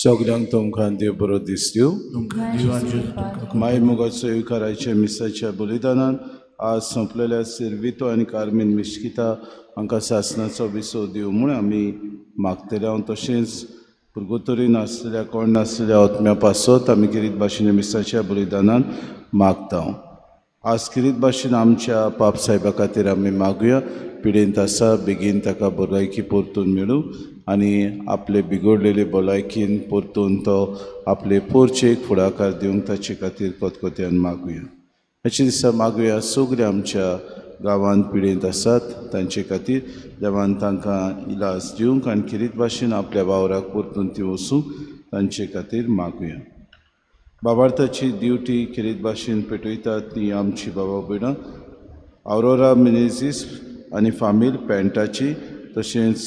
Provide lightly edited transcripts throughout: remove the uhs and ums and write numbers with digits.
सगळ्यांक तुमकां देव बरो दिसल्यो. माय मोगाचो येवकाराच्या मिसाच्या बलिदानान आज सोंपलेल्या सिर्वितो आनी कार्मीन मिश्किता हांकां सासणाचो विसव दिवं म्हूण आमी मागतले. हांव तशेंच पुर्गोतरी नासलेल्या कोण नासलेल्या आत्म्या पासत आमी किरीत भाशेन मिसाच्या बलिदानान मागता. आज किरीत भाशेन आमच्या पाप साहेबा खातीर आमी मागुया. पिडेंत आसा बेगीन ताका भलायकी परतून मेळूं आनी आपले बिगडलेले भलायकीन परतून तो आपले पोरचेक फुडाकार दिवंक ताचे खातीर कोतकोत्यान मागुया. अशे दिसा मागुया सगळे आमच्या गांवांत पिडेंत आसात तांचे खातीर देवान तांकां इलाज दिवंक आनी किरीत भाशेन आपल्या वावराक परतून ती वचूंक तांचे खातीर मागुया. बाबार्थाची ड्युटी किरीत भाशेन पेटयतात ती आमची बाबा भयणां आवरोरा मिनेझीस आनी फामील पेंटाची तशेंच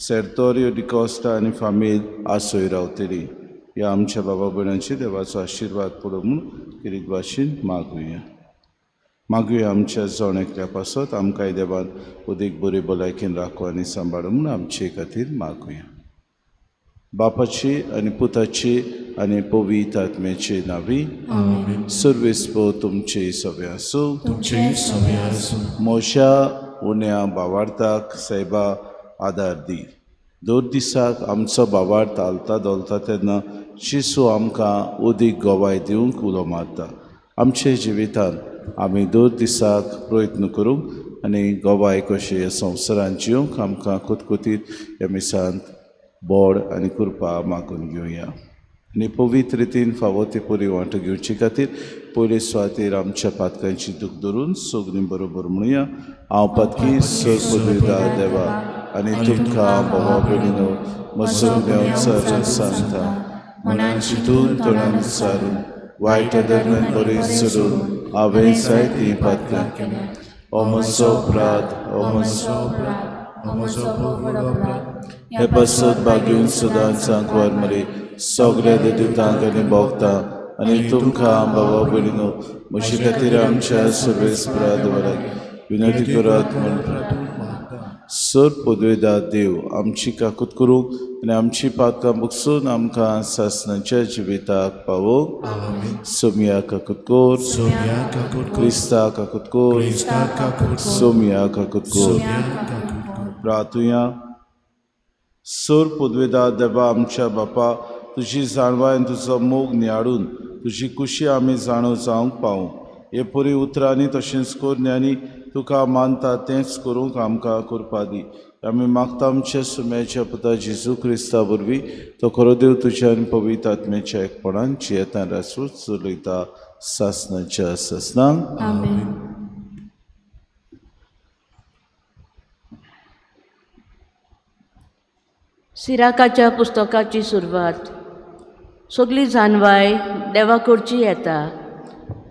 सेर्तोरियो डिकॉस्टा आनी फामील आसोय रावतली. ह्या आमच्या बाबा भयणांची देवाचो आशिर्वाद पडो म्हूण किरीत भाशेन मागुया. मागुया आमच्या जण एकल्या पासत आमकांय देवान उदीक बरी भलायकेन राखो आनी सांबाळू म्हूण आमचे खातीर मागुया. बापाची आनी पुताची आनी पवित्र आत्म्याचे नांवी. सर्वेस्पो तुमचे सगळे आसूं. म्हज्या उण्या बावार्थाक सायबा आदार दी. दर दिसाक आमचो बावार्थ हालता धोलता तेन्ना शिसू आमकां उदीक गवाय दिवंक उलो मारता. आमच्या जिवितांत आमी दर दिसाक प्रयत्न करूंक आनी गवाय कशें संवसारांत जिवंक आमकां कुतकुतीत ह्या मिसांत बोड आनी कृपा मागून घेवया. आनी पवित्र रितीन फावो ती पुरी वांटो घेवचे खातीर पयले सुवातेर आमच्या पातकांची दूख धरून सगळीं बरोबर म्हणुया. हांव पातकी सर देवा आनी तुमकां भावा भयणीनो म्हजो सांगता मनान चिंतून तोंडान सारून वायट दरम्यान बरी सोडून हांवें जायतीं पातकां. ओ म्हजो अपराध, ओ म्हजो अपराध. हे पासत बागेवन सदांच सांकवार मरे सगळ्या दुतांक आनी भोगता आनी तुमकां बाबा भयणीनो म्हजे खातीर आमच्या सर्वेस्परा देवाक विनंती करात म्हूण. सर पदवेदा देव आमची काकूत करूंक आनी आमची पातकां बगसून आमकां सासणाच्या जिविताक पावोवंक. सोमया काकूत कोर, क्रिस्ता काकूत कोर, सोमया काकूत कोर. प्रार्थुया. सर पदवेदा देवा आमच्या बापा तुजी जाणवाय आनी तुजो मोग नियाळून तुजी कुशी आमी जाणो जावंक पावूं. हे परी उतरांनी तशेंच करण्यांनी तुका मानता तेंच करूंक आमकां करपा दी. आमी मागता आमच्या सुम्याच्या पुता जेजू क्रिस्ता वरवीं तो खरो देव तुज्या आनी पवित्र आत्म्याच्या एकपणान जियेतान रासूच चलयता सासणाच्या सासणांक. सिराकाच्या पुस्तकाची सुरवात. सगली जानवाय देवा कडची येता,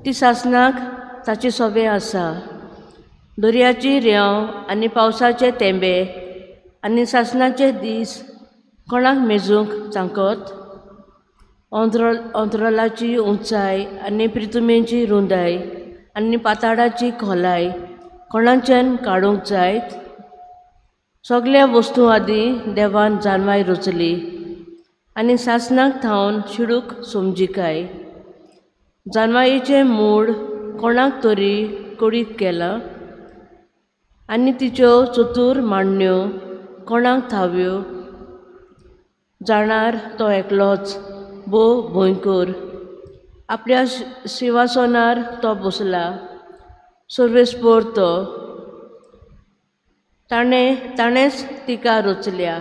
ती सासणाक ताची सोबे आसा. दर्याची रेंव आनी पावसाचे तेंबे आनी सासणाचे दीस कोणाक मेजूंक तांकत? अंतराळाची उंचाय आनी प्रितुमेची रुंदाय आनी पाताळाची खोलाय कोणाच्यान काडूंक जायत? सगल्या वस्तू आदीं देवान जानवाय रचली आनी सासणाक थावन शिडूक समजिकाय. जानवायेचें मूळ कोणाक तरी कळीत केलां आनी तिच्यो चतूर मांडण्यो कोणाक थाव्यो? जाणार तो एकलोच भोव भंयकर, आपल्या शिवासनार तो बसला सर्वेस्पर तो. ताणेंच तिका रचल्या,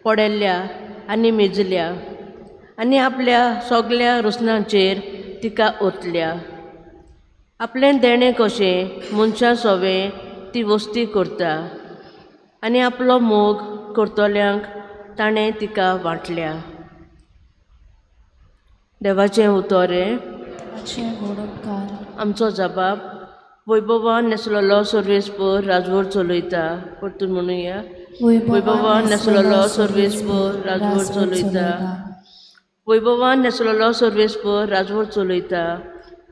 पडयल्या आनी मेजल्या आनी आपल्या सगल्या रचनांचेर तिका ओतल्या. आपलें देणें कशें मनशां सोवें ती वस्ती करता आनी आपलो मोग करतल्यांक ताणें तिका वांटल्या. देवाचें उतर हें आमचो जबाब. वैभवान नेसलेलो सर्वेस्पर राजवट चलयता. परतून म्हणुया. वैभवान नेसलेलो सर्वेस्पर राजवट चलयता. वैभवान नेसलेलो सर्वेस्पर राजवट चलयता.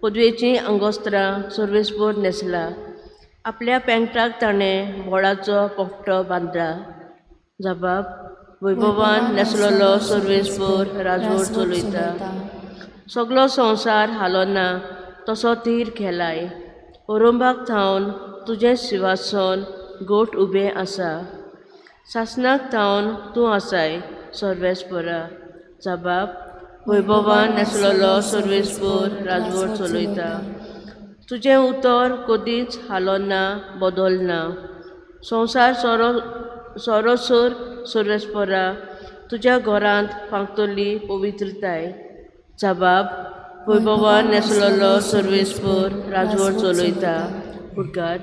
पदवेचीं अंगोस्त्रां सर्वेस्पर न्हेसला. आपल्या पेंगटाक ताणें बोळाचो पोपटो बांदला. जबाब. वैभवान न्हेसलेलो सर्वेस्पर राजवट चलयता. सगलो संवसार हालोना तसो तीर केलाय. ओरंबाक थावन तुजें सिंवासन गोट उबें आसा. सासणाक थावन तूं आसाय सर्वेस्परा. जबाब वैभवान न्हेसलेलो सर्वेस्पर राजवट चलयता. तुजें उतर कदीच हालोना बदलना. संवसार सोरोसर सर्वेस्परा तुज्या घरांत फांकतली पवित्रताय. जबाब वैभवान न्हेसलेलो सर्वेस्पर राजवट चलयता. फुडकार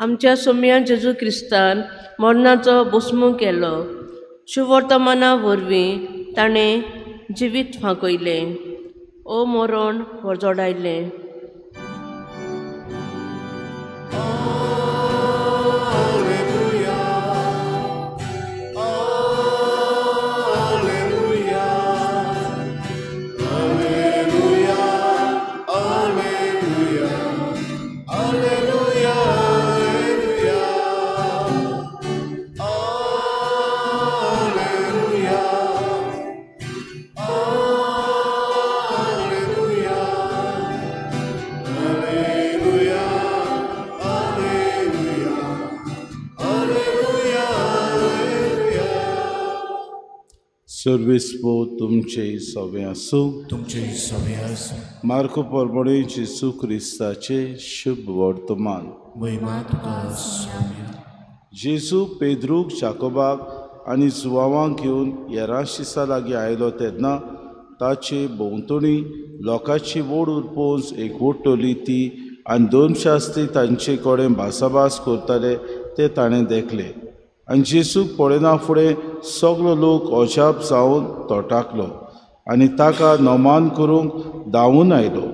आमच्या सोम्या जेजू क्रिस्तान मरणाचो भस्म केलो. शुवर्तमाना वरवीं ताणें जिवीत फांकयलें ओ मरण वरजोडायलें. सर्वेस्पो तुमचे सवे आसूं. तुमचे सवे आसूं. मार्को परबणे जेजू क्रिस्ताचे शुभ वर्तमान. महिमा तुका स्वामी. जेजू पेद्रूक जाकोबाक आनी जुवावांक घेवन येराशिसा लागीं आयलो तेन्ना ताचे भोंवतणी लोकांची व्हड उरपोंज एकवटली ती आनी दोन शास्त्री तांचे कडेन भासाभास करताले ते ताणें देखले. आनी जेजूक पळयना फुडें सगलो लोक अजाप जावन तोटाकलो आनी ताका नमान करूंक धांवून आयलो.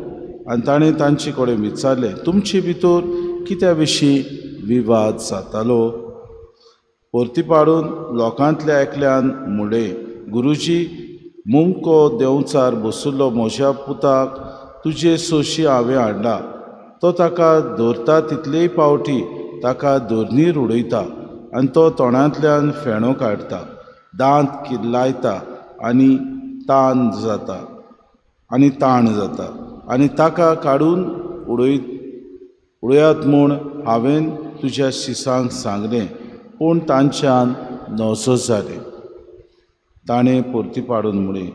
आनी ताणें तांचे कडेन विचारलें, तुमचे भितर कित्या विशीं विवाद जातालो? परती पाडून लोकांतल्या एकल्यान म्हणलें, गुरुजी, मुंको देंवचार बशिल्लो म्हज्या पुताक तुजे सोशी हांवें हाडला. तो ताका धरता तितलेय पावटी ताका धरणीर उडयता आनी तो तोंडांतल्यान फेणो काडटा, दांत किल्लायता आनी ताण जाता आनी ताका काडून उडयात म्हूण हांवें तुज्या शिसांक सांगलें, पूण तांच्यान नजो जालें. ताणें परती पाडून म्हणलें,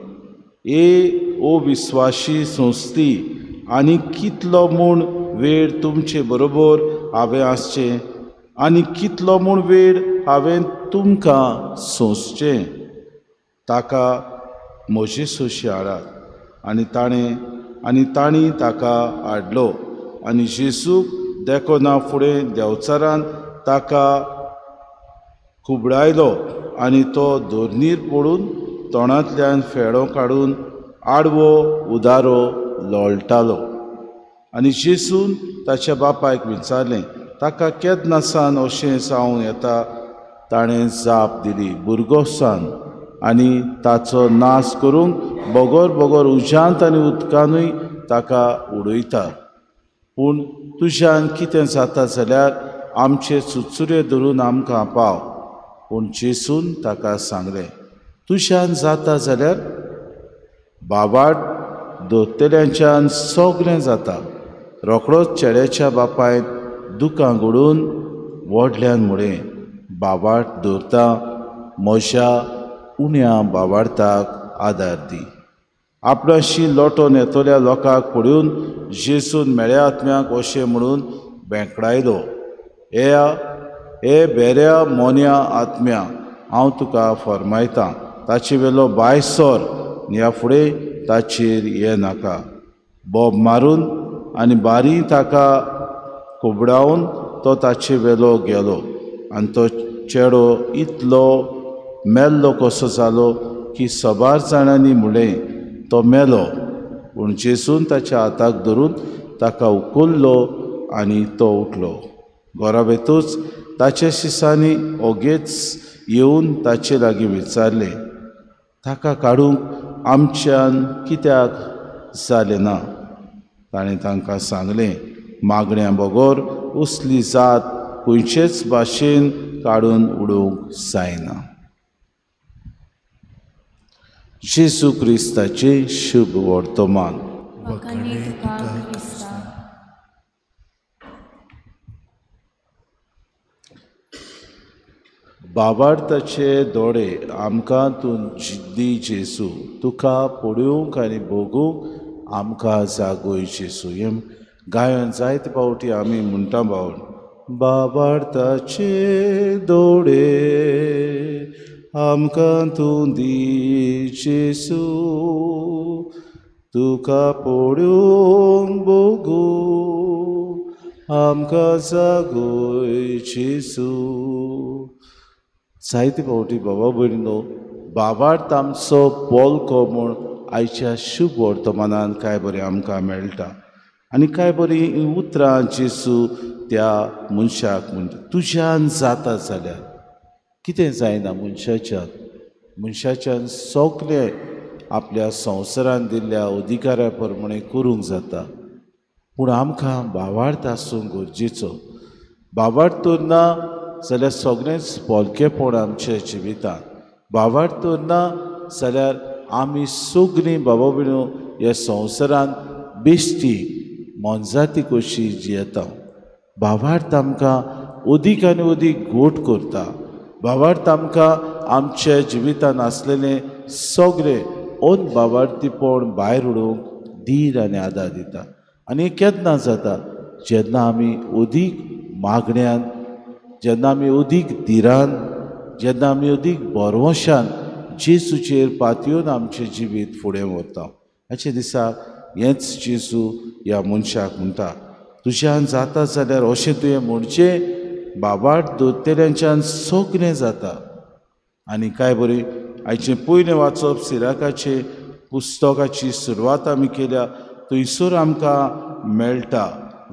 ए ओ विस्वाशी संस्थी, आनी कितलो म्हूण वेळ तुमचे बरोबर हांवें आसचें आनी कितलो म्हूण वेळ हांवें तुमकां सोंसचें? ताका म्हजे सोशी हाडात. आनी तांणी ताका हाडलो. आनी जेजूक देखना फुडें देंवचारान ताका खुबळायलो आनी तो धरणीर पडून तोंडांतल्यान फेडो काडून आडवो उदारो लोळटालो. आनी जेजून ताच्या बापायक विचारलें, ताका केन्ना सान अशें जावं येता? ताणें जाप दिली, भुरगो सान. आनी ताचो नाश करूंक बगर बगर उज्यांत आनी उदकानूय ताका उडयता. पूण तुज्यान कितें जाता जाल्यार आमचे चुचुरे धरून आमकां पाव. पूण जेजून ताका सांगलें, तुज्यान जाता जाल्यार बाबाट दोतल्यांच्यान सगळें जाता. रोखडोच चेड्याच्या बापायन दुकां घडून व्हडल्यान म्हळें, बाबाट दवरता म्हज्या उण्या बाबार्थाक आदार दी. आपणाशी लोटोन येतल्या लोकांक पळोवन जेजून मेळ्या आत्म्याक अशें म्हणून बेंकडायलो, हे बेऱ्या मोन्या आत्म्या, हांव तुका फर्मायतां, ताचे वेलो भायर सर, ह्या फुडें ताचेर ये नाका. बोब मारून आनी बारी ताका कोबडावन तो ताचे वेलो गेलो आनी तो चेडो इतलो मेल्लो कसो जालो की सबार जाणांनी म्हणलें तो मेलो. पूण जेजून ताच्या हाताक धरून ताका उखल्लो आनी तो उठलो. घरावेतूच ताच्या शिसांनी ओगेच येवन ताचे लागीं विचारलें, ताका काडूंक आमच्यान कित्याक जालें ना? ताणें तांकां सांगलें, मागण्या बगर असली जात खंयचेच भाशेन काडून उडोवंक जायना. जेजू क्रिस्ताचें शुभ वर्तमान. बाबार्थाचे दोळे आमकां तूं दी जेजू, तुका पळोवंक आनी भोगूंक आमकां जागोय जेजू. हें गायन जायते फावटी आमी म्हणटा भावन, बाबार्थाचे दोळे आमकां तूं दी जेजू, तुका पळोवंक भोगूंक आमकां जागोय जेजू. जायते फावटी बाबा भयणीनो बाबार्थ आमचो पोलको म्हूण आयच्या शुभ वर्तमानान कांय बरें आमकां मेळटा. आनी कांय बरीं उतरां जेजू त्या मनशाक म्हणटा, तुज्यान जाता जाल्यार कितें जायना मनशाच्यान. मनशाच्यान सगलें आपल्या संवसारान दिल्ल्या अधिकारा प्रमाणे करूंक जाता, पूण आमकां बाबार्थ आसूंक गरजेचो. बाबार्थ तर ना जाल्यार सगळेंच पोलकेपण आमच्या जिवितांत. बाबार्थ तर ना जाल्यार आमी सगळीं बाबा भयणीनो ह्या संवसारांत बेश्टी मोनजाती कशी जियेता. बाबार्थ आमकां अदीक आनी अदीक घोट करता. बाबार्थ आमकां आमच्या जिवितांत आसलेलें सगळें अनबाबार्थीपण भायर उडोवंक धीर आनी आदार दिता. आनी केन्ना जाता? जेन्ना आमी अदीक मागण्यान, जेन्ना आमी अदीक धिरान, जेन्ना आमी अदीक भरवंशान जेजूचेर पातयेवन आमचें जिवीत फुडें व्हरता. हाचे दिसा हेंच जेजू ह्या मनशाक म्हणटा, तुज्यान जाता जाल्यार अशें तुवें म्हणचें, बाबार्थ दोतोरांच्यान सगळें जाता. आनी कांय बरी आयचें पयलें वाचप सिराकाचें पुस्तकाची सुरवात आमी केल्या, थंयसर आमकां मेळटा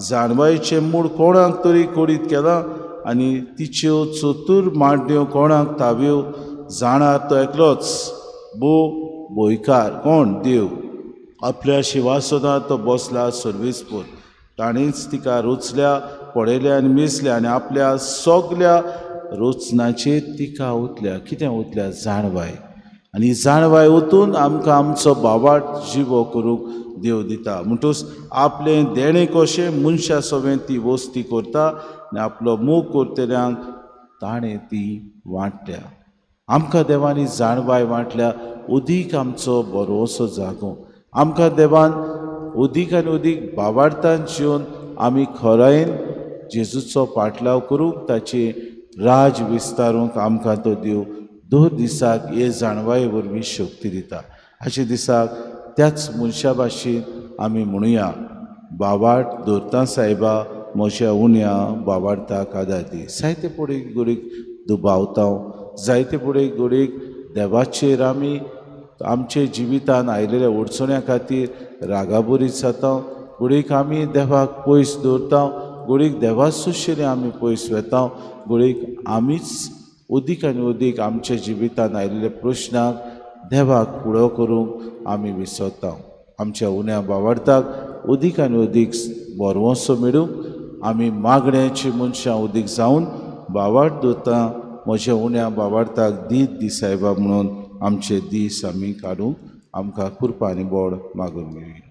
जाणवायेचें मूळ कोणाक तरी कोडीत केलां आनी तिच्यो चतूर मांडण्यो कोणाक ताव्यो जाणा तो एकलोच बो बोयकार कोण देव. आपल्या शिवासनार तो बसला सर्वीसपूर, ताणेंच तिका रोचल्या पळयल्या आनी मेजल्या आनी आपल्या सगल्या रोचनाचेर तिका ओतल्या. कितें ओतल्या? जाणवाय. आनी जाणवाय ओतून आमकां आमचो बाबाट जिवो करूंक देव दिता. म्हणटूच आपलें देणें कशें मनशा सवें ती वस्ती करता आनी आपलो मोग करतल्यांक ताणें ती वांटल्या. आमकां देवांनी जाणवाय वांटल्या अदीक आमचो भरवंसो जागो. आमकां देवान अदीक आनी अदीक बाबार्थान जिवन आमी खरायेन जेजूचो पाटलाव करूंक, ताचें राज विस्तारूंक आमकां तो देव दर दिसाक हे जाणवाये वरवीं शक्ती दिता. हाचे दिसाक त्याच मनशा भाशेन आमी म्हणुया, बाबार्थ दवरता सायबा म्हज्या उण्या बाबार्थाक आदार दी. जायते फुडें घडीक दुबावता, जायते फुडें घडीक देवाचेर आमी आमचे जिवितान आयिल्ल्या अडचण्या खातीर रागाबरीत जाता, घडीक आमी देवाक पयस दवरता, घडीक देवा सुशेन आमी पयस वेता, घडीक आमीच अदीक आनी अदीक आमच्या जिवितान आयिल्ल्या प्रश्नाक देवाक फुडो करूंक आमी विसरता. आमच्या उण्या बाबार्थाक अदीक आनी अदीक भरवंसो मेळूंक आमी मागण्याची मनशां अदीक जावन बाबार्थ दवरता म्हज्या उण्या बाबार्थाक दीत दी सायबा म्हणून आमचे दीस आमी काडूंक आमकां कृपा आनी बोड मागून घेवया.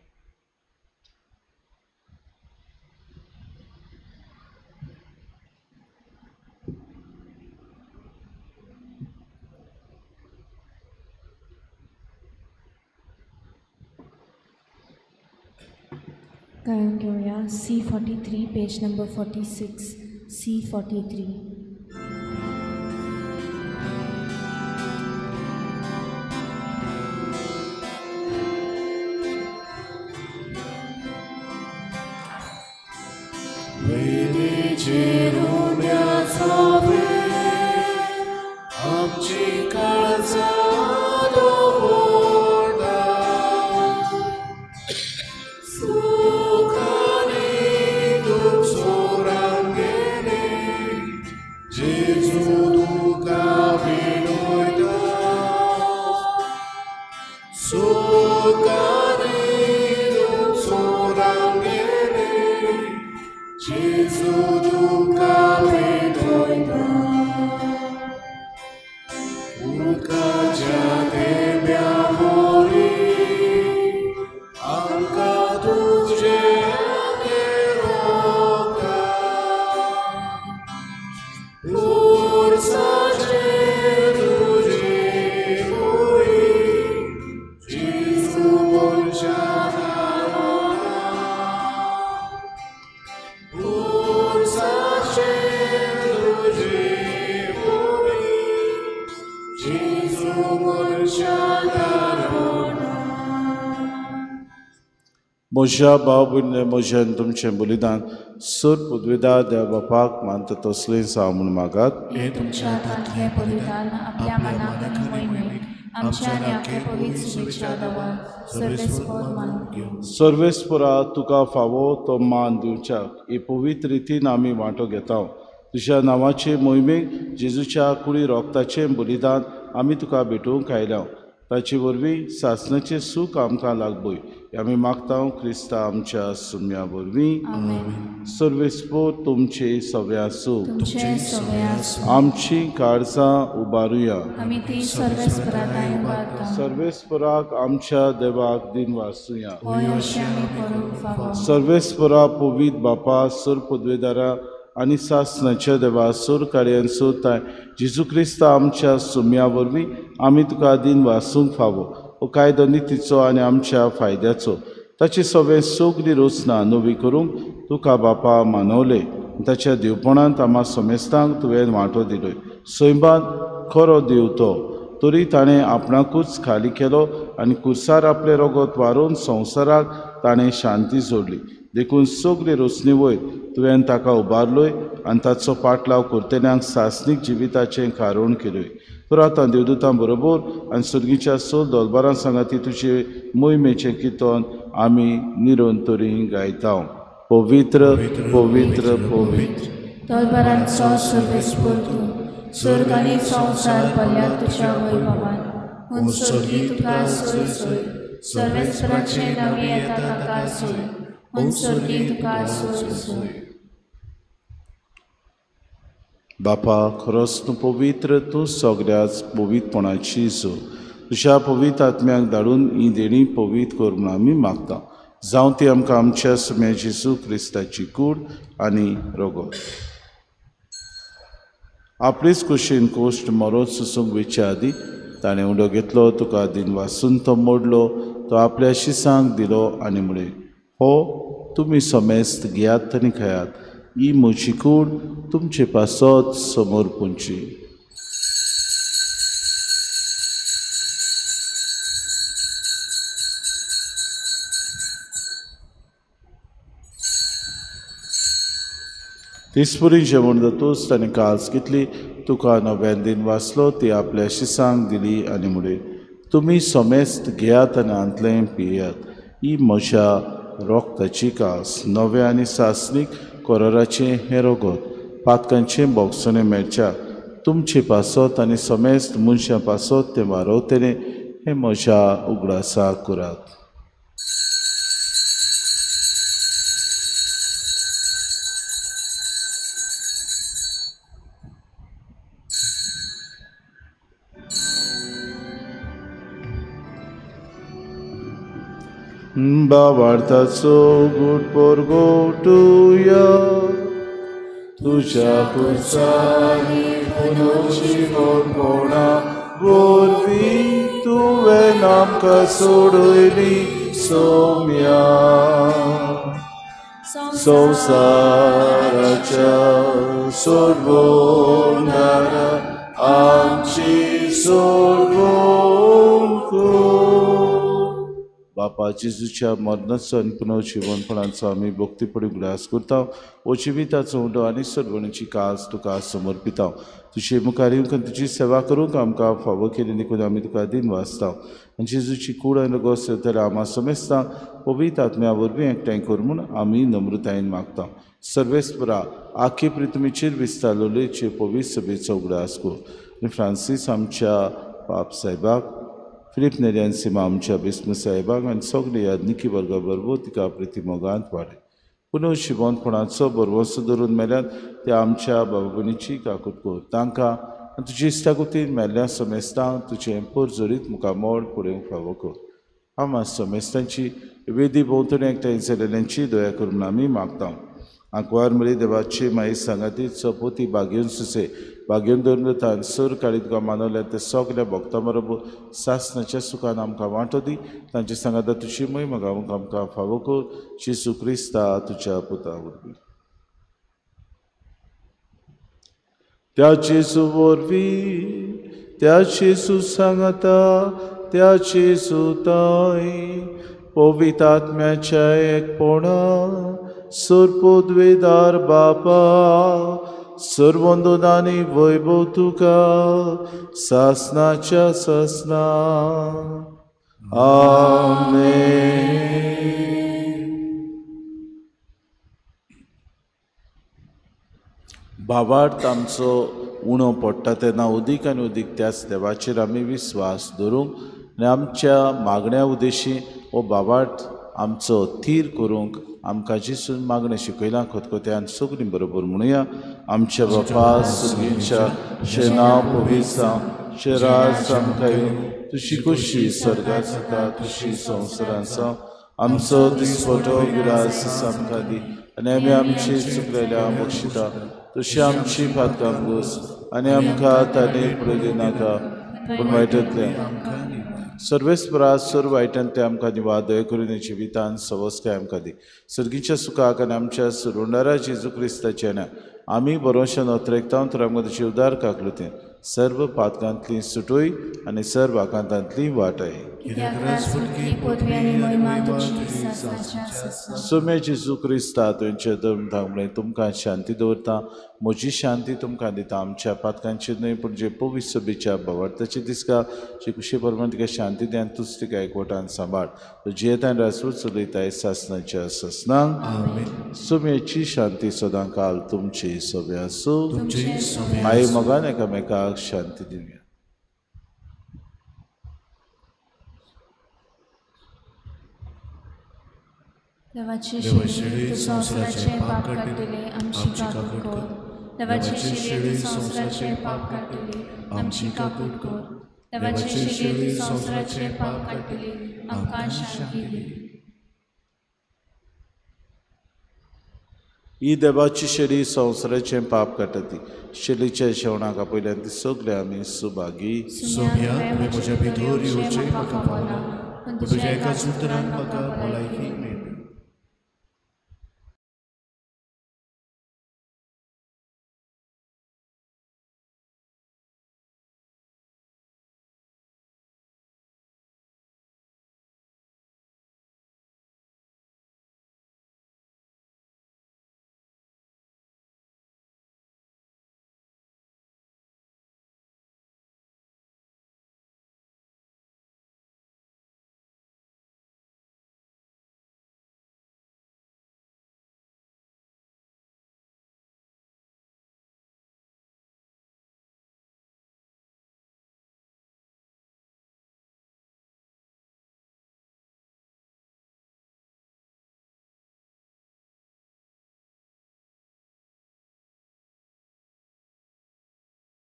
गायन घेवया C43 page number 46 C43. म्हज्या भाव भयणीं म्हज्यान तुमचें बलिदान सर पदवेदार देव बापाक मानता तसलें जावं म्हूण मागात. हें तुमच्या हातांतलें बलिदान आपल्या मनाक आनी मोहिमेक आमच्या आनी आख्या पवित्र सुवेच्या देवाक सर्वेस्पोर मानून घेवं. सर्वेस्पोरा तुका फावो तो मान दिवच्याक ही पवित्र रितीन आमी वांटो घेता. तुज्या नांवाचे मोहिमेक जेजूच्या कुडी रोगताचें बलिदान आमी तुका भेटोवंक आयल्या. ताचे वरवीं सासणाचें सूख आमकां लागबय आमी मागता क्रिस्ता आमच्या सुम्या वरवीं. सर्वेस्पोर तुमचे सगळे आसूं. आमची काळजां उबारुया. सर्वेस्पोराक आमच्या देवाक दिन वासुया. सर्वेस्पोरा पवित्र बापा सर पदवेदारा आनी सासणाच्या देवा सोर कार्यान सोदताय जेजू क्रिस्ता आमच्या सुम्या वरवीं आमी तुका दिन वासूंक फावो. हो कायदो नितीचो आनी आमच्या फायद्याचो. ताची सगळें सगळी रचना नवी करूंक तुका बापा मानवले. ताच्या देवपणांत आमा समेस्तांक तुवें वांटो दिलोय. सैमान खरो देव तो तरी ताणें आपणाकूच खाली केलो आनी कुर्सार आपलें रगत वारोवन संवसाराक ताणें शांती जोडली. देखून सगळे रचने वयर तुवें ताका उबारलोय आनी ताचो पाटलाव करतल्यांक सासणीक जिविताचें कारण केलोय. तर आतां देवदूतां बरोबर आनी सर्गीच्या स दोलबारां सांगाती तुजे मोहिमेचें किर्तन आमी निरंतरी गायता. पवित्र पवित्र पवित्र दोलबारांचो सर्वेस्पोर तूं स्वर्ग आनी संवसार भरल्या तुज्या वैभवान. हून स्वर्गी तुका सोय सोय सर्वेस्पराचें नांव येता ताका सोय. हून स्वर्गी तुका सोय सोय. बापा खरोच तूं पवित्र, तूं सगळ्याच पवित्रपणाची जो तुज्या पवित्र आत्म्याक धाडून ही देणी पवित्र कर म्हूण आमी मागता. जावं ती आमकां आमच्या सुम्या जेजू क्रिस्ताची कूड आनी रगत. आपलेच कुशीन कोश्ट मरोत सुसूंक वेच्या आदीं ताणें उडो घेतलो, तुका दिन वासून तो मोडलो, तो आपल्या शिसांक दिलो आनी म्हळें, हो तुमी समेस्त घेयात आनी खायात, ही म्हजी कूड तुमचे पासत समोर पुंची. तेचपरी जेवण जातूच ताणें कास घेतली, तुका नव्यान दिन वाचलो, ती आपल्या शिसांक दिली आनी म्हळें, तुमी समेस्त घेयात आनी हांतलें पियात, ही म्हज्या रोगताची कास नव्या आनी सासणीक कोराराचें हें रगत पातकांचें बोगसणें मेळच्या तुमचे पासत आनी समेस्त मनशां पासत तें वारवतलें हें म्हज्या उगडासा करात. बाबार्थाचो गुट पोरगोटुया तुझ्या पुरसांनी पुनोची कोणकोणा वरवीं तुवें आमकां सोडयली सोम्या. संवसाराच्या सोडवणारा आमची सोडवण कर. बापा बापा जेजूच्या मरणाचो आनी पुनर्जिवनपणाचो आमी भक्तीपणी उगडास करता. हो जिविताचो उंडो आनी सरवणीची कास तुका समर्पिता. तुजे मुखार येवंक आनी तुजी सेवा करूंक आमकां फावो केली देखून आमी तुका दिन वाचता. आनी जेजूची कूड आनी रगत सेवतल्या आमा समेस्तांक पवित्र आत्म्या वरवीं एकठांय कर म्हूण आमी नम्रतायेन मागता. सर्वेस्परा आखी पृथ्वीचेर विस्तारलेचे पवित्र सभेचो उगडास कर आनी फ्रांसीस आमच्या पाप साहेबाक, फिलीप नेरियन सीमा आमच्या बिस्म साहेबाक आनी सगळे याज्ञिकी वर्गा बरोबर तिका प्रिती मोगांत वाडय. पुनः शिवंतपणाचो बरवसो धरून मेल्यात त्या आमच्या बाबा भयणीची काकूत कर. तांकां आनी तुजी इश्टागतीन मेल्ल्या समेस्तांक तुजें पोरजोरीत मुखामळ पळोवंक फावो कर. आमा समेस्तांची वेदी भोंवतणी एकठांय जाल्ल्यांची दया करून आमी मागता. आंकवार मरी देवाची माई सांगाती चपोती बागेवन सुसे बागेवन धरून तान सर काळी तुका मानवल्या ते सगल्या भक्तां बरोबर सासनाच्या सुखान आमकां वांटो दी. तांचे सांगाता तुजी मोहीम गावंक आमकां फावो कर. जेजू क्रिस्ता तुज्या पुता वरवीं. त्या जेजू वरवीं, त्या जेजू सांगाता, त्या जेजू ताई पवित्र आत्म्याच्या एकपणा सर्पोद्वेदार बापा सर्वंदनानी वैभव तुका सासनाच्या सासना. आमेन. भावार्थ आमचो उणो पडटा तेन्ना उदीक आनी उदीक त्याच देवाचेर आमी विस्वास दवरूंक आनी आमच्या मागण्या उद्देशी हो भावार्थ आमचो थीर करूंक आमकां जेजून मागणें शिकयलां. खतखत्यान सगळीं बरोबर म्हणुया. आमच्या बापा सुगीच्या शेनाव पवित्र जावं, तुजें राज आमकां येवं, तुजी खोशी स्वर्गांत जाता तशी संवसारांत जावं. आमचो दिसवटो गिरास आमकां दी आनी आमी आमची चुकलेल्या बक्षिता तशी आमची पातकां घोस आनी आमकां ताणें पळयली नाका पूण वायटांतलें सर्वेस्परा सर्व वायटांतलें आमकां निवार दया करून जिवितान सवस्काय आमकां दी. सर्गीच्या सुखाक आनी आमच्या सुरुंडारा जेजू क्रिस्ताच्या नांवान आमी बरोवशान अत्रेकता तर आमकां तुजी उदार काकलुतीन सर्व पातकांतली सुटूय आनी सर्व आकांतांतली वाटय. सोम्या जेजू क्रिस्ता तुमचे धर्म धांवले तुमकां शांती दवरता, म्हजी शांती तुमकां दिता. आमच्या पातकांची न्हय पूण जे पवित्र सभेच्या भावार्थाची दिसका जे कुशे प्रमाण तिका शांती दी आनी तूच तिका एकवटान सांबाळ. तूं जियेता आनी राजवट चलयताय सासनाच्या सासनाक. सोम्याची शांती सदां काल तुमची सभे आसूं. आई मोगान एकामेकाक शांती दिवया. देवाचे शिडी तूं संवसाराचें पाप काडटले आमची काकूट कर. देवाचे शिडी तूं संवसाराचें पाप काडटले आमची काकूट कर. देवाचे शिडी तूं संवसाराचें पाप काडटले आमकां शांती दी. ही देवाची शेडी संवसाराचें पाप काडटा ती शेडीच्या जेवणाक आपयल्यान ती सगळे आमी सुभागी. सोम्या तुवें म्हज्या भितर येवचें म्हाका पावना, पूण तुज्या एका उतरान म्हाका भलायकी मेळटा.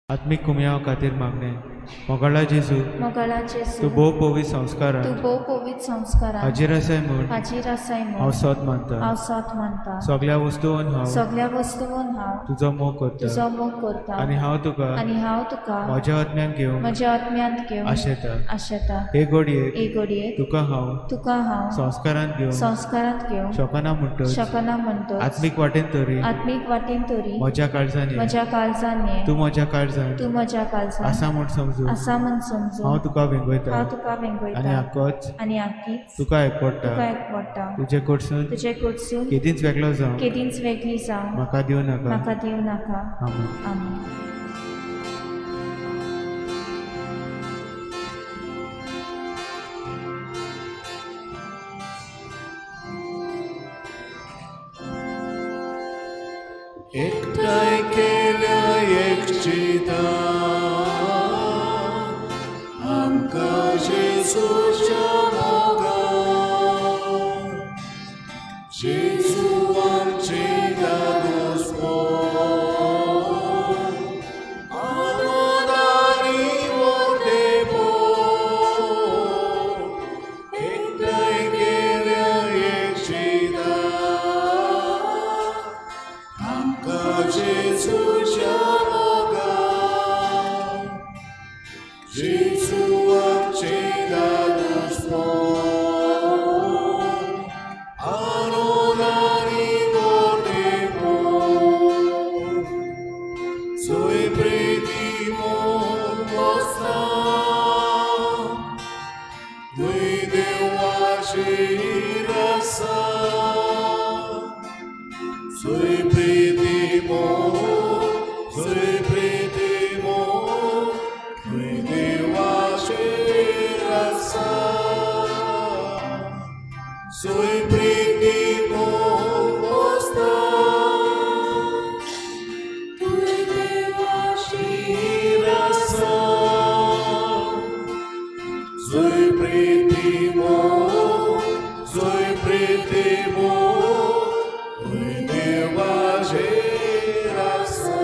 आत्मीक कुमयाव खातीर मागणें. मोगाळा जेजू, तूं भोव पवित्र संस्कारान हाजीर आसाय म्हूण हांव सोद मानता. सगल्या वस्तून हांव तुजो मोग करता आनी हांव तुका म्हज्या आत्म्यान घेवंक आशेता. हे घडयेक तुका हांव संस्कारांत घेवंक शकना म्हणटच आत्मीक वाटेन तरी म्हज्या काळजान ये, तूं म्हज्या काळजान आसा म्हूण समजून समजून आसा म्हूण समजून हांव तुका वेंगयता हांव तुका वेंगयता आनी आकोच आनी आकीच तुका एकवडटा तुका एकवडटा. तुजे कडसून तुजे कडसून केदींच वेगळो जावं केदींच वेगळी जावं म्हाका दिवं नाका. म्हाका दिवं नाका. आमेन. आमेन. एकठांय केल्या एकचिता आमकां जेजूच्या मोगान जेजू आमचे दादोसपण आनंदानी व्हडलेपण एकठांय केल्या एकचिता जेजूच्या मोगान जेजू आमचे दादोसपण आनंदानी व्हडलेपण सोय प्रिती मोग वसता तुंय देवाचेर आसा सोय प्रिती मोग सोय प्रिती मोग तुंय देवाचेर आसा सोय प्रिती मोग वसता तुंय देवाचेर आसा सोय प्रिती मोग सोय प्रिती मोग तुंय देवाचेर आसा.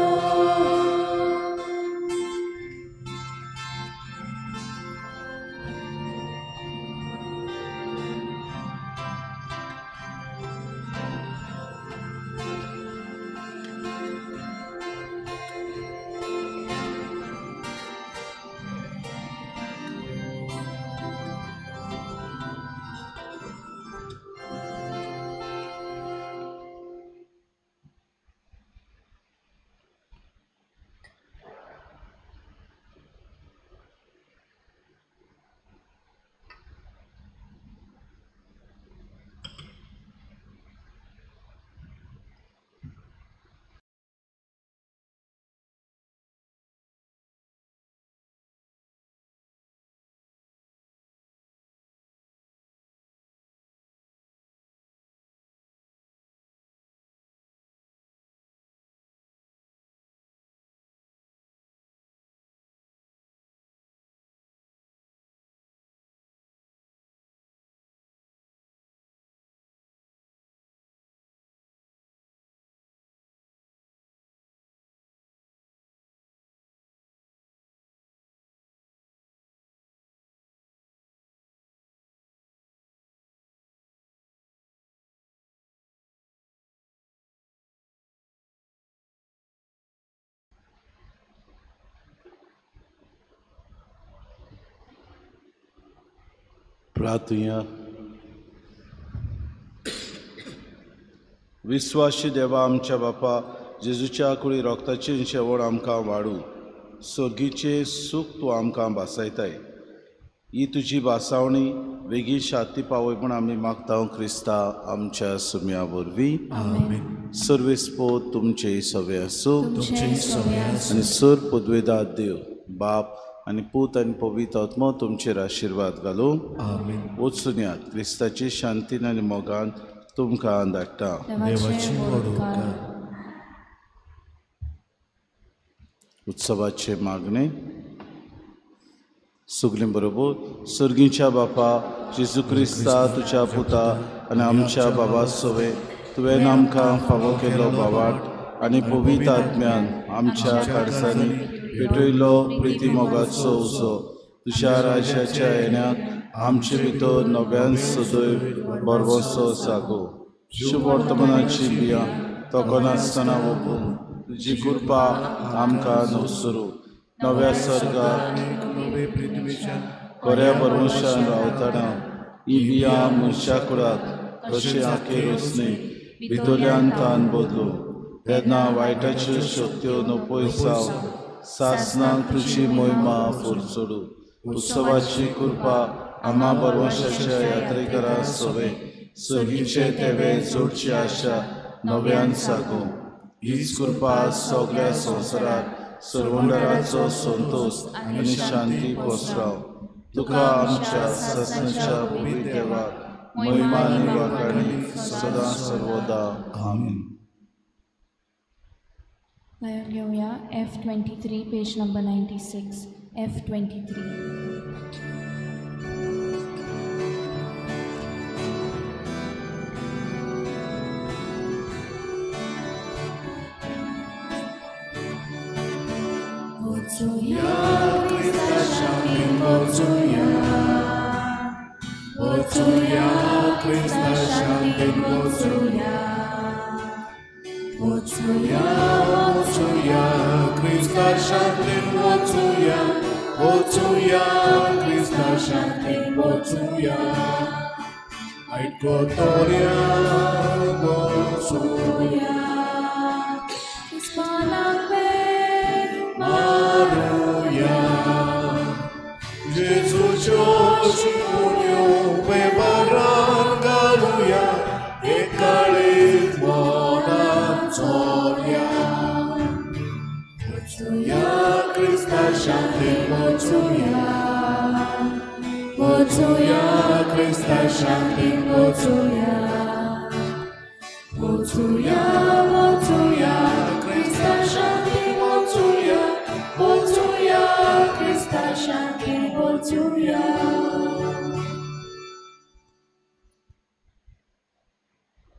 प्रार्थुया. विस्वाशी देवा आमच्या बापा जेजूच्या कुळी रोगताचें शेवण आमकां वाडूं सर्गीचें सूख तूं आमकां भासायताय. ही तुजी भासावणी वेगीं शांती पावय म्हूण आमी मागता क्रिस्ता आमच्या सुम्या वरवीं. सर्वेस्पोत तुमचे सवे आसूं आनी सर पदवेदार देव बाप आनी पूत आनी पवित्र आत्मो तुमचेर आशिर्वाद घालूं. वचून यात क्रिस्ताची शांतीन आनी मोगान तुमकां धाडटा. उत्सवाचे मागणे सगळीं बरोबर. सर्गीच्या बापा जेजू क्रिस्ता तुज्या पुता आनी आमच्या बाबा सोवे तुवें आमकां फावो केल्लो बावाट आनी पवित्र आत्म्यान आमच्या काळजांनी पेटयलो प्रिती मोगाचो उजो तुज्या राज्याच्या येण्याक आमचे भितर नव्यान सदैव बरवसो जागो. शुभ वर्तमानाची बियां तोखनासतना वोपून तुजी कृपा आमकां नवसरू नव्या सर्गाक बऱ्या भरवंशान रावतना ही बियां मनशा कुडात कशें आखेर वचनी भितरल्यान तान बदलू तेन्ना वायटाच्यो शक्त्यो नपय जावन सासनाक तुजी मोहिमा फुरचडू. उत्सवाची कृपा आम्हा बरवशाच्या यात्रेकरा सोवे सर्गीचे तेवे जोडची आशा नव्यान सागू. हीच कृपा सगळ्या संवसारात सर्वंडराचो संतोष आनी शांती पसराव. तुका आमच्या सासनाच्या पवित्र देवाक महिमा आनी वाखाणी सदां सर्वदा. आमीन. गायक घेवया F23 page number 96. F23. वचुया क्रिस्ता शांतीन वचुया, वचुया क्रिस्ता शांतीन वचुया, वचुया वचुया क्रिस्ता शांतीन वचुया, वचुया क्रिस्ता शांतीन वचुया, आयकतोऱ्या वचुया. Maruya, Jesucho शिकून वेबारान घालुया, एकाळीत मनान चोरया. वचुया क्रिस्ता शांतीन वचुया, वचुया क्रिस्ता शांतीन वचुया, वचुया वचुया क्रिस्ता शांतीन वचुया, वचुया क्रिस्ता शांतीन वचुया.